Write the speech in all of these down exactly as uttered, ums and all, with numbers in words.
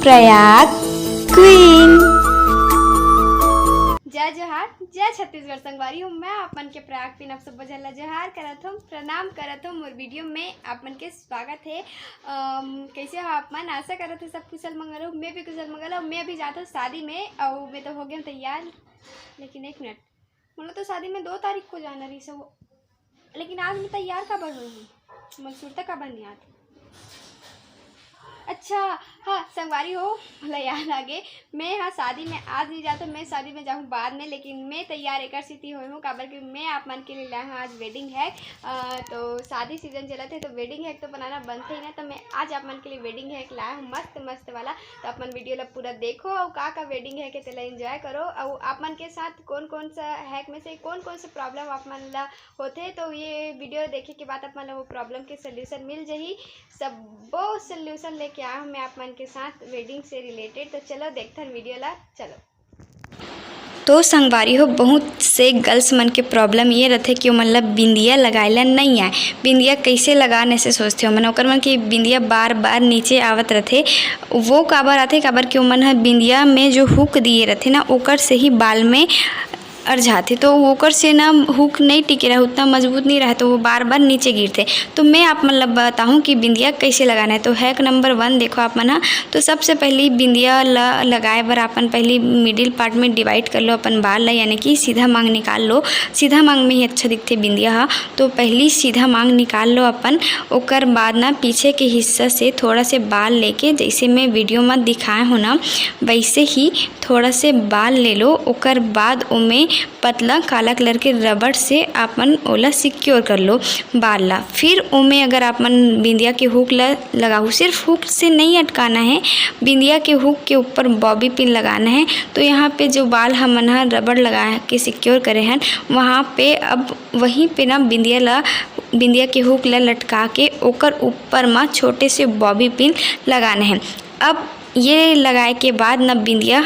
Prayag queen. जय जोहार, जय छत्तीसगढ़ संगवारी हो। मैं आप मन के प्रयाग क्वीन आप सब झन ला जोहार करत हूँ, प्रणाम करत हूँ। मोर वीडियो में आप मन के स्वागत है। अम, कैसे हो आप मन? आशा करत हूँ सब कुशल मंगल हो। मैं भी कुशल मंगल हूँ। मैं अभी जात हूँ शादी में, और मैं तो हो गया हूँ तैयार, लेकिन एक मिनट, मतलब तो शादी में दो तारीख को जाना रही सब, लेकिन आज मैं तैयार काबर होए हूँ? मोला सुरता काबर नहीं आत? अच्छा, हाँ संगवारी हो, मोला याद आ गे, मैं हाँ शादी में आज नहीं जाता, मैं शादी में जाहूँ बाद में, लेकिन मैं तैयार एकर सेती होए हूँ, काबर कि मैं आप मन के लिए लाए हूँ आज वेडिंग हैक। अ, तो शादी सीजन चलत है, तो वेडिंग हैक तो बनाना बनथे ही ना, तो मैं आज आप मन के लिए वेडिंग हैक लाए हूँ मस्त मस्त वाला। तो आप मन वीडियो ला पूरा देखो, और का का वेडिंग हैक है तेला एंजॉय करो, और आप मन के साथ कौन कौन सा हैक में से कौन कौन सा प्रॉब्लम आप मन ला होथे, तो ये वीडियो देखे के बाद आप मन ला वो प्रॉब्लम के सॉल्यूशन मिल जही। सब्बो सॉल्यूशन लेके आया हूँ मैं आप मन के साथ वेडिंग से रिलेटेड। तो चलो देखथन वीडियो ला, चलो। तो संगवारी हो, बहुत से गर्ल्स मन के प्रॉब्लम ये रथे कि ओमन ला बिंदिया लगाए ला नहीं आए। बिंदिया कैसे लगान, ऐसे सोचथे ओमन। ओकर मन के बिंदिया बार बार नीचे आवत रथे। वो काबर आथे? काबर कि ओमन ह बिंदिया में जो हुक दिए रथे ना, ओकर से ही बाल में अरझाथे, तो ओकर से ना हुक नहीं टिके रहे, उतना मजबूत नहीं रहे, तो वो बार बार नीचे गिरथे। तो मैं आप मन ला बताहूँ कि बिंदिया कैसे लगाना है। तो हैक नंबर वन देखो आप मन ह, तो सबसे पहली बिंदिया ला लगाए बर अपन पहली मिडिल पार्ट में डिवाइड कर लो अपन बाल ला, यानी कि सीधा मांग निकाल लो। सीधा मांग में ही अच्छा दिखथे बिंदिया ह। तो पहली सीधा मांग निकाल लो अपन, ओकर बाद ना पीछे के हिस्सा से थोड़ा से बाल लेके, जैसे मैं वीडियो में दिखाए हो ना, वैसे ही थोड़ा से बाल ले लो। ओकर बाद ओमे पतला काला कलर के रबड़ से आप मन ओला सिक्योर कर लो बाल ला। फिर ओमे अगर आप मन बिंदिया के हुक ला लगाहू, सिर्फ हुक से नहीं अटकाना है, बिंदिया के हुक के ऊपर बॉबी पिन लगाना है। तो यहाँ पे जो बाल हमन ह रबड़ लगा के सिक्योर करे हन, वहाँ पे अब वहीं पे ना बिंदिया ला, बिंदिया के हुक ला लटका के ओकर ऊपर मा छोटे से बॉबी पिन लगाना है। अब ये लगाए के बाद ना बिंदिया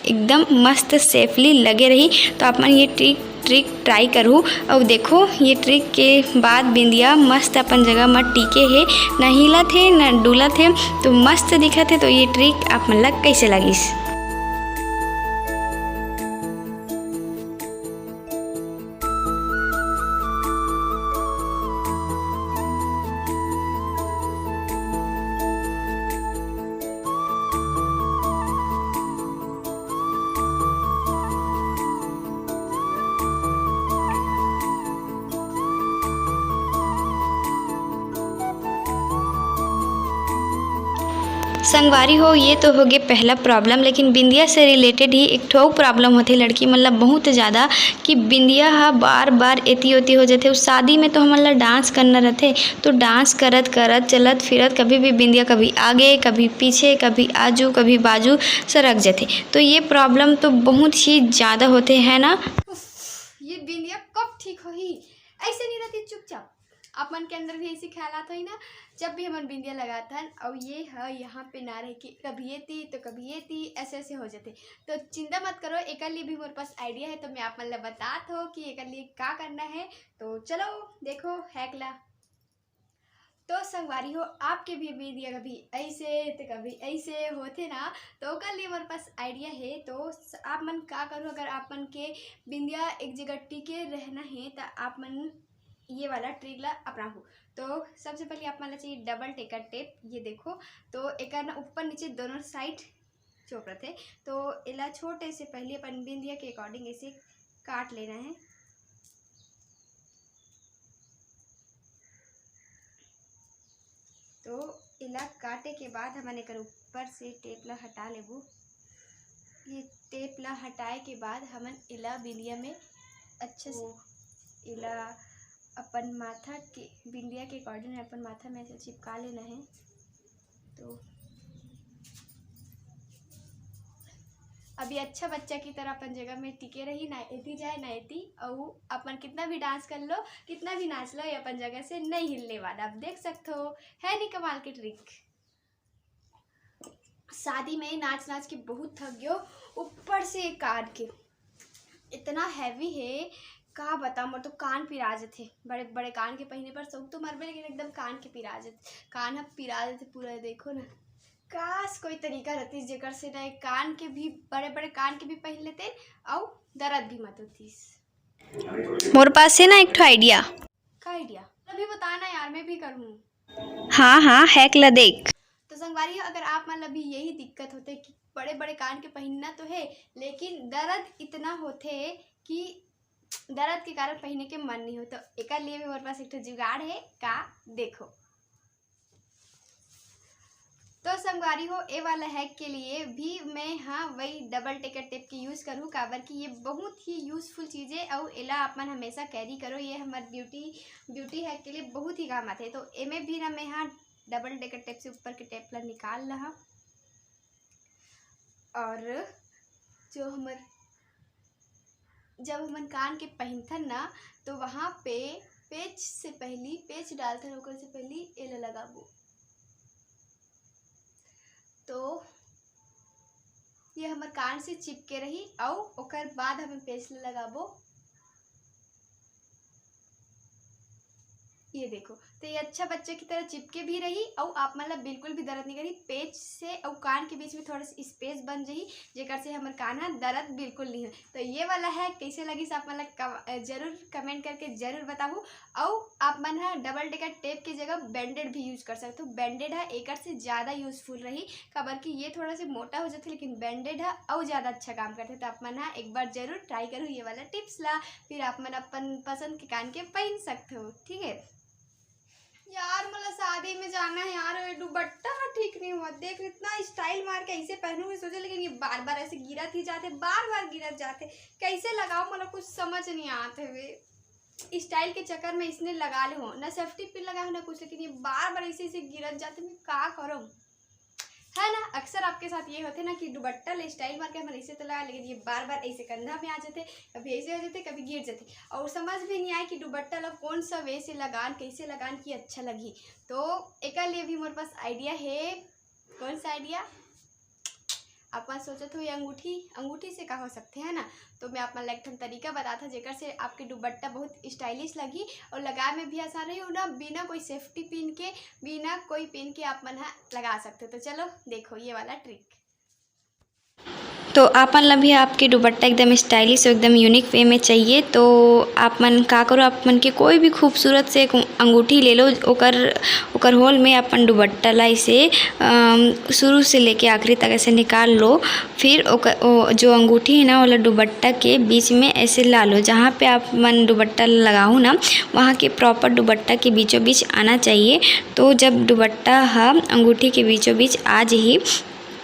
एकदम मस्त सेफली लगे रही। तो आप मन ये ट्रिक ट्रिक ट्राई करहू। और देखो, ये ट्रिक के बाद बिंदिया मस्त अपन जगह म टिके हे, ना हिलत हे, ना डुलत हे, तो मस्त दिखत हे। तो ये ट्रिक आप मन ला कैसे लगिस? संगवारी हो, ये तो होगे पहला प्रॉब्लम, लेकिन बिंदिया से रिलेटेड ही एक ठो अउ प्रॉब्लम होथे लड़की मन ला बहुत ज़्यादा, कि बिंदिया ह बार बार एती ओती हो जाथे। अउ शादी में तो हमन ला डांस करना रथे, तो डांस करत करत, चलत फिरत, कभी भी बिंदिया कभी आगे, कभी पीछे, कभी आजू, कभी बाजू सरक जाथे। तो ये प्रॉब्लम तो बहुत ही ज़्यादा होथे, है ना? उफ, ये बिंदिया कब ठीक होही? ऐसे नहीं रहती चुपचाप। आप मन के अंदर भी ऐसी ख्यालात होही ना, जब भी हमन बिंदिया लगात हन, अउ ये ह यहाँ पे ना रह के कभी ये ती तो कभी ये ती, ऐसे ऐसे हो जाथे। तो चिंता मत करो, एकर लिए भी मोर पास आइडिया है, तो मैं आप मन ला बतात हो कि एकर लिए का करना है। तो चलो देखो हैक ला। तो संगवारी हो, आपके भी बिंदिया कभी ऐसे तो कभी ऐसे होथे ना, तो ओकर लिए मोर पास आइडिया है। तो स-, आप मन का करो, अगर आप मन के बिंदिया एक जगह टिके रहना है, तो आप मन ये वाला ट्रिक ला अपनाहू। तो सबसे पहले आप मन ला चाहिए डबल टेकर टेप। ये देखो, तो एकर ना ऊपर नीचे दोनों साइड चोप रथे। तो एला छोटे से पहले अपन बिंदिया के अकॉर्डिंग ऐसे काट लेना है। तो एला काटे के बाद हमन एकर ऊपर से टेप ला हटा लेबो। ये टेप ला हटाए के बाद हमन एला बिंदिया में अच्छे से, एला अपन माथा के, बिंदिया के अकॉर्डिंग अपन माथा में ऐसे चिपका लेना है। तो अभी अच्छा बच्चा की तरह अपन जगह में टिके रही, ना एती जाए ना एती। अउ अपन कितना भी डांस कर लो, कितना भी नाच लो, ये अपन जगह से नहीं हिलने वाला। आप देख सकते हो, है नहीं कमाल की ट्रिक? शादी में नाच नाच के बहुत थक गयो, ऊपर से कान के इतना हैवी है, का बताऊँ, मोर तो कान पिरा जथे। बड़े बड़े कान के पहिने पर शौक तो मरबे, लेकिन एकदम कान के पिरा जथे, कान ह पिरा जथे पूरा। देखो ना, काश कोई तरीका रहतिस जेकर से ना कान के भी, बड़े बड़े कान के भी पहन लेते, अउ दर्द भी मत होतिस। मोर पास हे ना एक ठो idea। का idea? अभी बताना यार, मैं भी करूँ। हाँ हाँ, hack ला देख। तो संगवारी हो, अगर आप मन ला भी यही दिक्कत होते कि बड़े बड़े कान के पहनना तो है, लेकिन दर्द इतना होते कि दर्द के कारण पहने के मन नहीं हो, तो एकर लिए भी मोर पास एक ठो जुगाड़ है। का? देखो। तो संगवारी हो, ए वाला hack के लिए भी मैं हाँ वही double taker tape के use करूँ, काबर कि ये बहुत ही useful चीज़ है और एला आप मन हमेशा carry करो। ये हमर beauty, beauty hack के लिए बहुत ही काम आते। तो एमे भी ना मैं हाँ double taker tape से ऊपर के tape ला निकाल लहा। और जो हमर, जब हमन कान के पहिनथन ना, तो वहाँ पे पेच से पहली, पेच डालथन, ओकर से पहली एला लगाबो। तो ये हमर कान से चिपके रही, अउ ओकर बाद हमन पेच ल लगाबो। ये देखो, तो ये अच्छा बच्चा की तरह चिपके भी रही, अउ आप मन ला बिल्कुल भी दर्द नहीं करी। पेच से अउ कान के बीच में थोड़ा सा space बन जाही, जेकर से हमर कान ह दर्द बिल्कुल नहीं हो। तो ये वाला hack कैसे लगिस, आप मन ला कम-, अ, जरूर comment करके जरूर बताहू। अउ आप मन ह double taker tape के जगह bandage भी use कर सकते हो। Bandage ह एकर से ज़्यादा useful रही, काबर कि ये थोड़ा से मोटा हो जाथे, लेकिन bandage ह अउ ज़्यादा अच्छा काम करथे। तो आप मन ह एक बार जरूर try करू ये वाला tips ला, फिर आप मन अपन पसंद के कान के पहन सकते हो, ठीक है। यार, मोला शादी में जाना है यार, ये दुपट्टा ह ठीक नहीं हुआ। देख, इतना style मार के ऐसे पहनूंगी सोचे, लेकिन ये बार बार ऐसे गिरत ही जाते, बार बार गिरत जाते। कैसे लगाओ, मोला कुछ समझ नहीं आते हुए। Style के चक्कर में इसने लगा ले हो, ना safety pin लगा हो ना कुछ, लेकिन ये बार बार ऐसे ऐसे गिरत जाते, मैं का करूँ? है ना, अक्सर आपके साथ ये होते ना कि दुपट्टा ले style मार के हमन ऐसे तो लगा, लेकिन ये बार बार ऐसे कंधा में आ जाते, कभी ऐसे हो जाते, कभी गिर जाते, और समझ भी नहीं आए कि दुपट्टा ला कौन सा way से लगान, कैसे लगान कि अच्छा लगी। तो एकर लिए भी मोर पास idea है। कौन सा idea? आप मन सोचत हो ये अंगूठी, अंगूठी से का हो सकते है ना? तो मैं आप मन ला एक ठन तरीका बताथा, जेकर से आपके दुपट्टा बहुत stylish लगी और लगाए में भी आसान रही, और ना बिना कोई safety pin के, बिना कोई pin के आप मन ह लगा सकते हो। तो चलो देखो ये वाला trick। तो आप मन ला भी आपके दुपट्टा एकदम stylish और एकदम unique way में चाहिए, तो आप मन का करो, आप मन के कोई भी खूबसूरत से एक अंगूठी ले लो, ओकर, ओकर hole में अपन दुपट्टा ला इसे, अम, शुरू से लेके आखिरी तक ऐसे निकाल लो। फिर ओकर, ओ, जो अंगूठी है ना, ओला दुपट्टा के बीच में ऐसे ला लो, जहाँ पे आप मन दुपट्टा लगाहू ना, वहाँ के proper दुपट्टा के बीचों बीच आना चाहिए। तो जब दुपट्टा ह अंगूठी के बीचों बीच आ जही,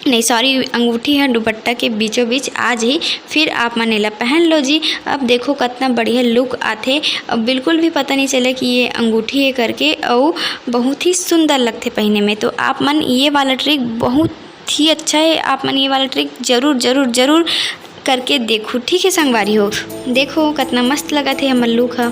नहीं sorry, अंगूठी ह दुपट्टा के बीचों बीच आ जही, फिर आप मन एला पहन लो जी। अब देखो कितना बढ़िया look आथे। अब बिल्कुल भी पता नहीं चले कि ये अंगूठी है करके, अउ बहुत ही सुंदर लगथे पहने में। तो आप मन ये वाला trick बहुत ही अच्छा है, आप मन ये वाला trick जरूर जरूर जरूर करके देखो, ठीक है संगवारी हो। देखो कितना मस्त लगत हे हमर look ह।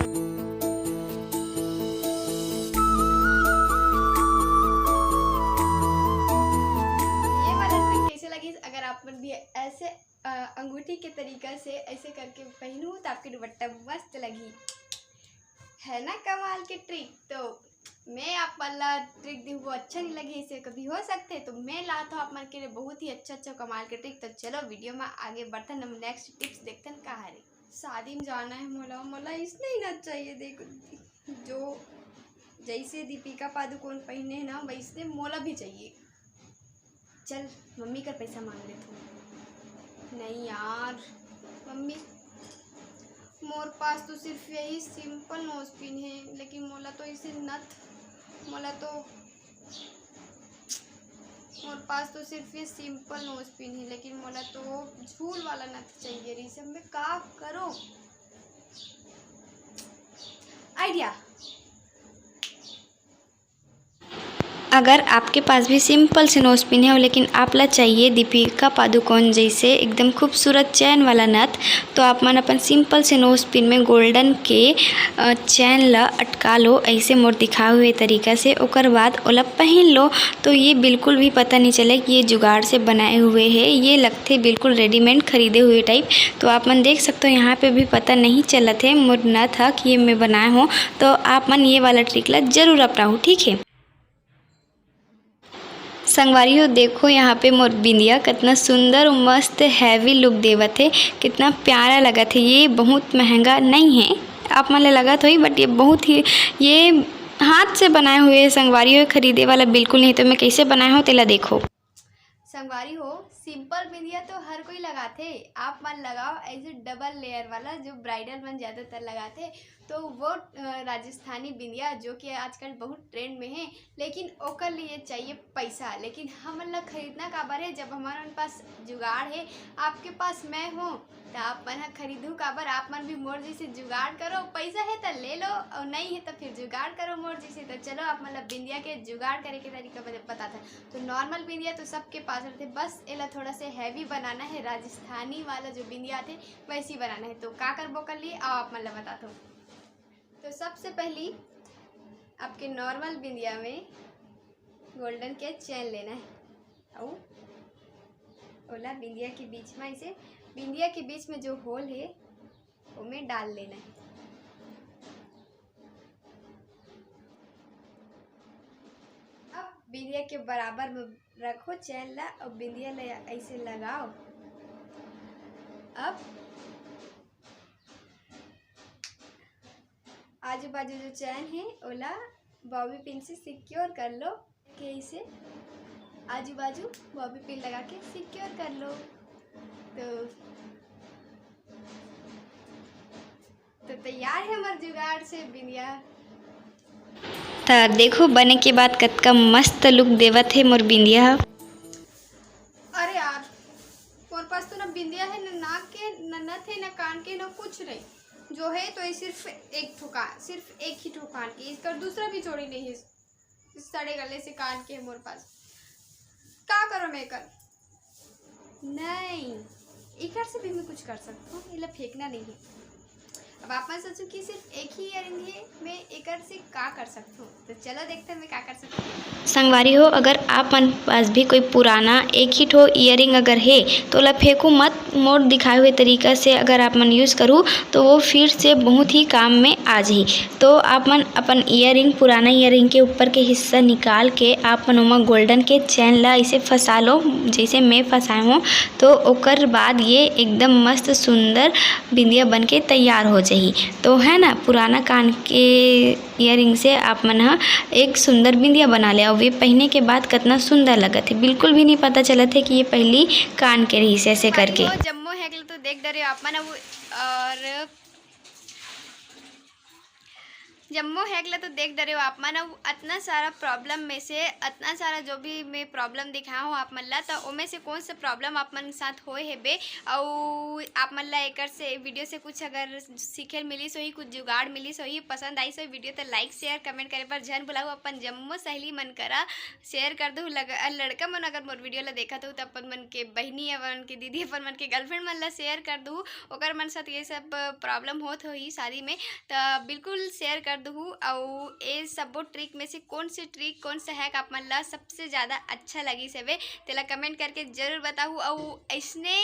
ये वाला trick कैसे लगी? अगर आप मन भी ऐसे, अ, अंगूठी के तरीका से ऐसे करके पहनू तो आपके दुपट्टा मस्त लगी, है ना कमाल के trick। तो मैं आप मन ला trick दी, वो अच्छा नहीं लगे, इसे कभी हो सकते, तो मैं लात हूँ आप मन के लिए बहुत ही अच्छा अच्छा कमाल के trick। तो चलो video में आगे बढ़थन, हम next tips देखथन का हरे। शादी में जाना है मोला, मोला इसने ही ना चाहिए। देखो, जो जैसे दीपिका पादुकोण पहने है ना, वैसने मोला भी चाहिए। चल, मम्मी कर पैसा मांग लेथन। नहीं यार मम्मी, मोर पास तो सिर्फ यही simple nose pin है, लेकिन मोला तो इसे नथ, मोला तो, मोर पास तो सिर्फ ये simple nose pin है, लेकिन मोला तो झूल वाला नथ चाहिए रही। सब मैं का करो? Idea। अगर आपके पास भी simple से nose pin है, लेकिन आप ला चाहिए दीपिका पादुकोण जैसे एकदम खूबसूरत chain वाला नथ, तो आप मन अपन simple से nose pin में golden के, अ, chain ला अटका लो, ऐसे मोर दिखाए हुए तरीका से। ओकर बाद ओला पहन लो, तो ये बिल्कुल भी पता नहीं चले कि ये जुगाड़ से बनाए हुए है। ये लगथे बिल्कुल readymade खरीदे हुए type। तो आप मन देख सकते हो, यहाँ पे भी पता नहीं चलत है मोर नथ ह कि ये मैं बनाए हों। तो आप मन ये वाला trick ला जरूर अपनाहू, ठीक है। संगवारी हो, देखो यहाँ पे मोर बिंदिया कितना सुंदर और मस्त heavy look देवत हे, कितना प्यारा लगत हे। ये बहुत महंगा नहीं है, आप मन ल लगत होही, but ये बहुत ही, ये हाथ से बनाए हुए हे संगवारी हो, खरीदे वाला बिल्कुल नहीं। तो मैं कैसे बनाए हूँ तेला देखो। संगवारी हो, simple बिंदिया तो हर कोई लगाथे, आप मन लगाओ ऐसे double layer वाला जो bridal मन ज़्यादातर लगाथे, तो वो अ, राजस्थानी बिंदिया जो कि आजकल बहुत trend में है, लेकिन ओकर लिए चाहिए पैसा। लेकिन हमन ला खरीदना काबर है जब हमन पास जुगाड़ है? आपके पास मैं हूँ, तो आप मन ह खरीदू काबर? आप मन भी मोर जैसे जुगाड़ करो, पैसा है तो ले लो, और नहीं है तो फिर जुगाड़ करो मोर जैसे। तो चलो, आप मन ला बिंदिया के जुगाड़ करे के तरीका बता- बताथन। तो normal बिंदिया तो सबके पास रहते, बस एला थोड़ा से heavy बनाना है, राजस्थानी वाला जो बिंदिया आथे वैसी बनाना है। तो का करबो कर लिए, आओ आप मन ला बताथो। तो सबसे पहली आपके normal बिंदिया में golden के chain लेना है, अउ ओला बिंदिया के बीच में, ऐसे बिंदिया के बीच में जो hole है, ओमे डाल लेना है। अब बिंदिया के बराबर में रखो chain ला, और बिंदिया ला ऐसे लगाओ। अब आजू बाजू जो chain है, ओला bobby pin से secure कर लो। के इसे आजू बाजू bobby pin लगा के secure कर लो। तो तो तैयार है हमर जुगाड़ से बिंदिया। त देखो, बने के बाद कतका मस्त look देवत हे मोर बिंदिया ह। अरे यार, मोर पास तो ना बिंदिया है, ना नाक के, ना नथ है, ना कान के, ना कुछ नहीं। जो है तो ये सिर्फ एक ठो कान, सिर्फ एक ही ठो कान के, इसका दूसरा भी जोड़ी नहीं है। सड़े गले से कान के है मोर पास, का करो मैं कर? नहीं, एकर से भी मैं कुछ कर सकता हूँ, एला फेंकना नहीं है। अब आप मन सोचो कि सिर्फ एक ही earring है, मैं एकर से का कर सकता हूँ? तो चलो देखते हैं मैं का कर सकती हूँ। संगवारी हो, अगर आप मन पास भी कोई पुराना एक ही ठो earring अगर हे, तो ओला फेंकू मत। मोर दिखाए हुए तरीका से अगर आप मन use करू, तो वो फिर से बहुत ही काम में आ जाही। तो आप मन अपन earring, पुराना earring के ऊपर के हिस्सा निकाल के आप मन ओमा golden के chain ला ऐसे फंसा लो, जैसे मैं फंसाए हूँ। तो ओकर बाद ये एकदम मस्त सुंदर बिंदिया बन के तैयार हो जाही। तो है ना, पुराना कान के earring से आप मन ह एक सुंदर बिंदिया बना ले। अउ ये पहने के बाद कितना सुंदर लगत है, बिल्कुल भी नहीं पता चलत है कि ये पहली कान के रही से ऐसे करके। जम्मो हैक ला तो देख डरे हो आप मन, अउ और जम्मो हैक ला तो देख डरे हो आप मन। अउ अतना सारा problem में से, अतना सारा जो भी मैं problem दिखा हूँ आप मन ला, तो ओमे से कौन सा problem आप मन साथ होए हेबे, अउ आप मन ला एकर से, video से कुछ अगर सीखे मिलिस होही, कुछ जुगाड़ मिलिस होही, पसंद आइस होही video, तो like share comment करे बर झन भुलाहू। अपन जम्मो सहेली मन करा share कर दू। लग-, लड़का मन अगर मोर video ला देखत हो, तो अपन मन के बहिनी, अपन के दीदी, अपन मन के girlfriend मन ला share कर दू। ओकर मन साथ ये सब problem होत होही शादी में, त बिल्कुल share कर दू। अउ ये सबो trick में से कौन से trick, कौन सा हैक आप मन ला सबसे ज़्यादा अच्छा लगिस हवे, तेला comment करके जरूर बताहू। अउ ऐसने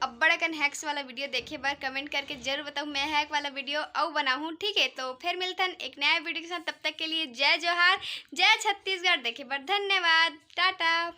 अब्बड़ अकन हैक्स वाला video देखे बर comment करके जरूर बताहू। मैं हैक वाला video अउ बनाहूँ, ठीक है? तो फिर मिलथन एक नया video के साथ। तब तक के लिए जय जोहार, जय छत्तीसगढ़। देखे बर धन्यवाद, टाटा।